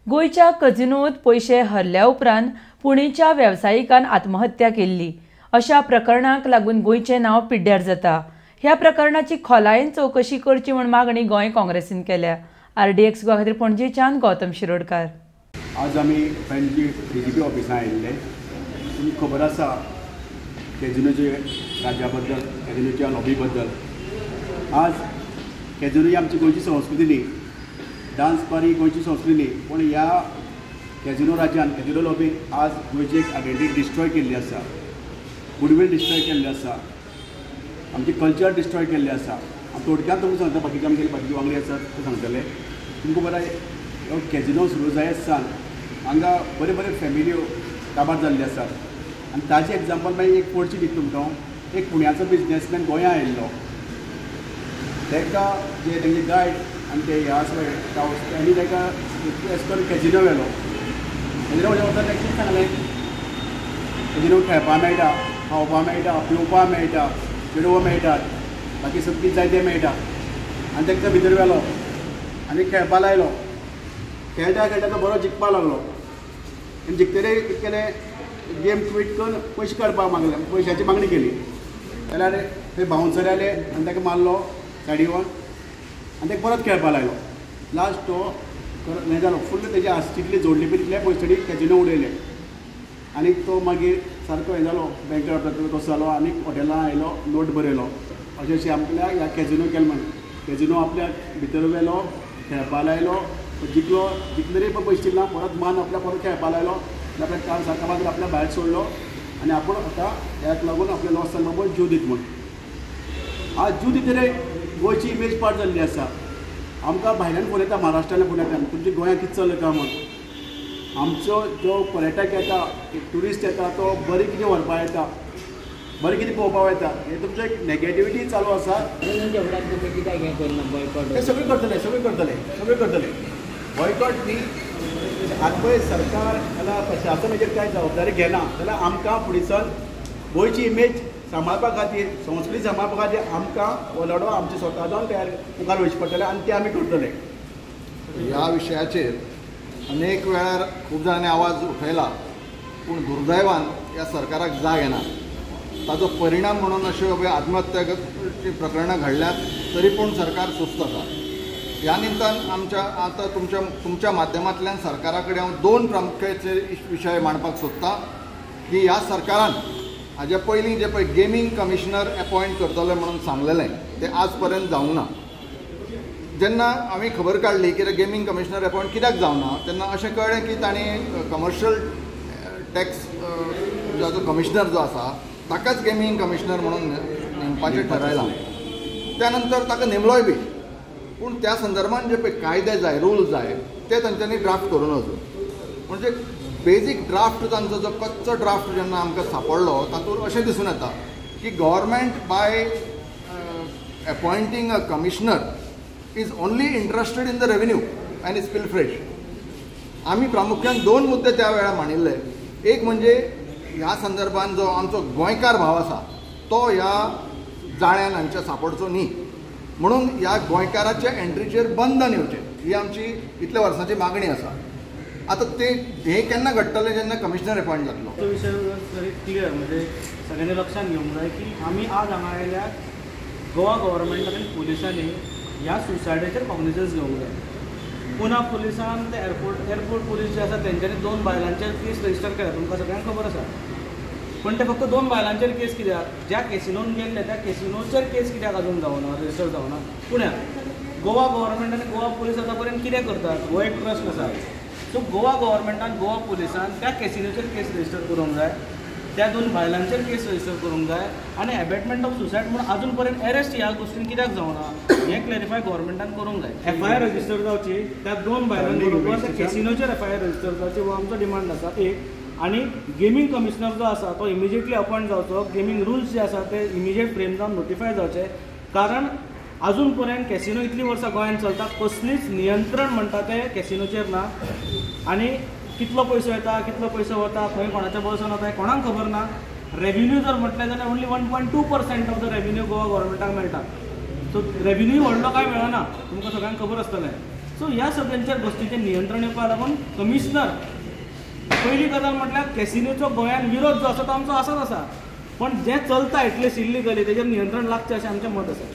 गोंयच्या कझिनोत पयशे हरल्या उपरांत पुणेच्या वेवसायिकान आत्महत्या केल्ली. अशा प्रकरणाक लागून गोंयचें नांव पिड्ड्यार जाता. ह्या प्रकरणाची खोलायेन चवकशी करची म्हूण मागणी गोंय काँग्रेसीन केल्या. आरडीएक्स गोवा खातीर पणजेच्यान गौतम शिरोडकार. आज आमी पणजी डीजीपी ऑफिसांत आयिल्ले. तुमकां खबर आसा कॅझिनोचे राज्या बद्दल, कॅझिनोच्या लॉबी बद्दल. आज कॅझिनो ही आमची गोंयची संस्कृती न्ही, डान्स बार ही गोंयची संस्कृती न्ही, पूण ह्या कॅझिनो राज्यान, कॅझिनो लॉबीन आज गोंयची एक आयडेंटिटी डिस्ट्रॉय केल्ली आसा, गुडवील डिस्ट्रॉय केल्ली आसा, आमची कल्चर डिस्ट्रॉय केल्लें आसा. हांव थोडक्यात तुमकां सांगता, बाकीचे आमचे बाकीचे वांगडी आसात ते सांगतले. तुमकां बरें हो कॅझिनो सुरू जायत सावन हांगा बरे बरे फॅमिल्यो काबार जाल्ल्यो आसात. आनी ताजें एग्जाम्पल मागीर एक पणजी दिता तुमकां. एक पुण्याचो बिजनेसमॅन गोंया आयिल्लो, ताका जे तेंचे गायड आनी ते हे आसा पळय तांणी ताका एज करून कॅझिनो व्हेलो. कॅझिनो वचून ताका कितें सांगलें, कॅझिनो खेळपा मेळटा, खावपा मेळटा, पिवपा मेळटा, चेडवां मेळटात, बाकी सगळीं जाय तें मेळटा. आनी ताका भितर व्हेलो आनी खेळपा लायलो. खेळटा खेळटा तो बरो जिखपा लागलो. आनी जिखतरी कितें केलें, गेम क्वीट करून पयशे काडपाक मागले, पयशाची मागणी केली. जाल्यार थंय बाउन्सर आयले आनी ताका मारलो सायडीक आनी ताका परत खेळपा लायलो. लास्ट तो हें जालो, फुल्ल तेजी आशिल्ली जोडली बी तितले पयशे ताणी कॅझिनो उडयले. आनी तो मागीर सारको हें जालो, बँकक्रप्ट तसो जालो आनी हॉटेलां आयलो, नोट बरयलो. अशें अशें आपल्या ह्या कॅझिनो केलें म्हण. कॅझिनो आपल्या भितर व्हेलो, खेळपा लायलो, जिखलो, जिखले पण पयशे दिले ना, परत मान आपल्या परत खेळपा लायलो आनी आपल्या काम सारको मागीर आपल्या भायर सोडलो आनी आपूण आतां ह्याक लागून आपलें लॉस जालें बाबा जीव दीत म्हूण. आज जीव दितरे गोंयची इमेज पाड जाल्ली आसा. आमकां भायल्यान फोन येता, महाराष्ट्रांतल्यान फोन येता, तुमच्या गोंयांत कितें चल्लां काय म्हूण. आमचो जो पर्यटक येता, ट्युरिस्ट येता, तो बरें कितें व्हरपा येता, बरें कितें पळोवपा येता. हें तुमचें एक नॅगेटिविटी चालू आसा. ते सगळें करतले, सगळें करतले, सगळें करतले. बॉयकॉट न्ही, आतां पळय सरकार जाल्यार प्रशासन हेजेर कांय जबाबदारी घेना जाल्यार आमकां फुडें सर गोंयची इमेज सांबाळपा खातीर, संस्कृती सांबाळपा खातीर आमकां हो लढो आमचे स्वता जावन तयार मुखार वयचें पडटलें आनी तें आमी करतले. ह्या विशयाचेर अनेक वेळार खूब जाणांनी आवाज उठयला, पूण दुर्दैवान ह्या सरकाराक जाग येना. ताचो परिणाम म्हणून अश्यो आत्महत्याची प्रकरणां घडल्यात, तरी पूण सरकार सुस्त आसा. ह्या निमतान आमच्या आतां तुमच्या माध्यमांतल्यान सरकारा कडेन हांव दोन प्रामुख्याचे विशय मांडपाक सोदतां की ह्या सरकारान हाजे पयलीं जे पळय गेमींग कमिशनर एपॉयंट करतले म्हणून सांगलेलें तें आज पर्यंत जावंक ना. जेन्ना हांवें खबर काडली की गेमींग कमिशनर अपॉयंट कित्याक जावना, तेन्ना अशें कळ्ळें की तांणी कमर्शियल टॅक्स जो कमिशनर जो आसा ताकाच गेमींग कमिशनर म्हणून नेमपाचें ठरायलां. त्या नंतर ताका नेमलोय बी, पूण त्या संदर्भान जे पळय कायदे जाय, रूल जाय, ते तांच्यांनी ड्राफ्ट करूं नजो. म्हणजे बेजीक ड्राफ्ट तांचो जो कच्चो ड्राफ्ट जेन्ना आमकां सांपडलो तातूंत अशें दिसून येता की government by appointing a commissioner is only interested in the revenue and is pilferage. आमी प्रामुख्यान दोन मुद्दे त्या वेळार मांडिल्ले. एक म्हणजे ह्या संदर्भान जो आमचो गोंयकार भाव आसा तो ह्या जाळ्यान हांच्या सांपडचो न्ही म्हणून ह्या गोंयकाराच्या एंट्रीचेर बंधन येवचें ही आमची इतल्या वर्सांची मागणी आसा. आतां ते हें केन्ना घडटलें, जेन्ना कमिशनर अपॉयंट जातलो. तो विशय व्हेरी क्लियर, म्हणजे सगळ्यांनी लक्षांत घेवंक जाय की आमी आज हांगा आयल्यार गोवा गव्हर्मेंटान आनी पुलिसांनी ह्या सुसायडाचेर कॉग्निजन्स घेवंक जाय. पुना पुलिसान ते एअरपोर्ट पुलीस जे आसा तेंच्यांनी दोन बायलांचेर केस रजिस्टर केल्या, तुमकां सगळ्यांक खबर आसा. पूण ते फक्त दोन बायलांचेर केस कित्याक, ज्या केसिनोन गेल्ले त्या केसिनोचेर केस कित्याक अजून जावना, रजिस्टर जावना पुण्याक. गोवा गव्हर्मेंट आनी गोवा पुलीस आतां पर्यंत कितें करतात हो एक प्रश्न आसा. सो गोवा गव्हर्मेंटान, गोवा पुलिसान त्या केसिनोचेर केस रजिस्टर करूंक जाय, त्या दोन बायलांचेर केस रजिस्टर करूंक जाय आनी एबेटमेंट ऑफ सुसायड म्हणून अजून पर्यंत एरेस्ट ह्या गोश्टीन कित्याक जावना हें क्लॅरिफाय गव्हर्मेंटान करूंक जाय. एफ I R register जावची त्या दोन बायलां बरोबर त्या केसिनोचेर एफ I R register जावची हो आमचो डिमांड आसा एक. आनी गेमींग कमिशनर जो आसा तो इमिजिएटली अपॉयंट जावचो, गेमींग रुल्स जे आसा ते इमिजिएट फ्रेम जावन नोटिफाय जावचे, कारण अजून पर्यंत कॅसिनो इतलीं वर्सां गोंयांत चलता, कसलीच नियंत्रण म्हणटा तें कॅसिनोचेर ना. आनी कितलो पयसो येता, कितलो पयसो वता, खंय कोणाच्या बोल्सान वता हें कोणाक खबर ना. रेवेन्यू जर म्हटलें जाल्यार only 1.2% of the revenue Goa गव्हर्मेंटाक मेळटा. सो रेवेन्यू व्हडलो कांय मेळना, तुमकां सगळ्यांक खबर आसतलें. सो ह्या सगळ्यांच्या गोश्टीचेर नियंत्रण येवपा लागून कमिशनर पयली गजाल म्हटल्यार कॅसिनोचो गोंयान विरोध जो आसा तो आमचो आसाच आसा, पण जें चलता एटलिस्ट इल्लिगली तेजेर नियंत्रण लागचें अशें आमचें मत आसा.